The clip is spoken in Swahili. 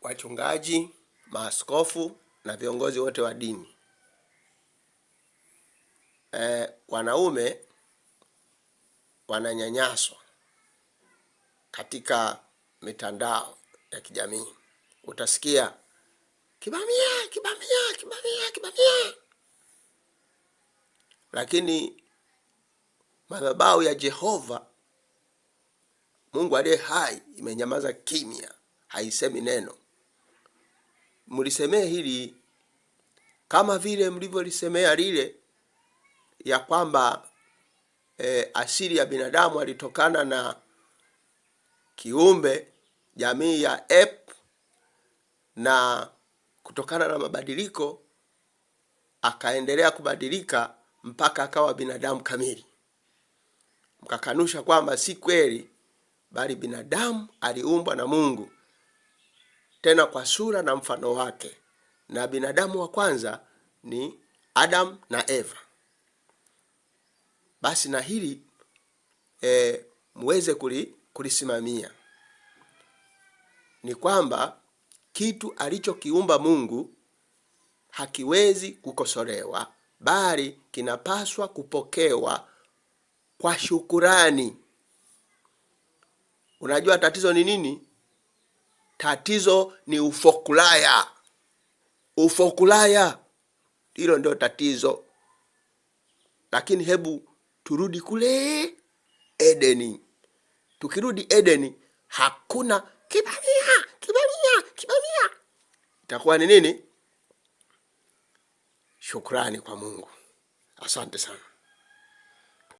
Wachungaji, maaskofu na viongozi wote wa dini, wanaume wananyanyaswa katika mitandao ya kijamii. Utasikia kibamia, kibamia, kibamia, kibamia, lakini madhabahu ya Jehova Mungu aliye hai imenyamaza kimya, haisemi neno. Mlisemee hili kama vile mlivyolisemea lile ya kwamba asili ya binadamu alitokana na kiumbe jamii ya ape, na kutokana na mabadiliko akaendelea kubadilika mpaka akawa binadamu kamili. Mkakanusha kwamba si kweli, bali binadamu aliumbwa na Mungu tena kwa sura na mfano wake, na binadamu wa kwanza ni Adam na Eva. Basi na hili muweze kulisimamia ni kwamba kitu alichokiumba Mungu hakiwezi kukosolewa, bali kinapaswa kupokewa kwa shukurani. Unajua tatizo ni nini? Tatizo ni ufokulaya. Ufokulaya hilo ndio tatizo. Lakini hebu turudi kule Edeni. Tukirudi Edeni hakuna kibamia, kibamia, kibamia. Itakuwa ni nini? Shukrani kwa Mungu. Asante sana.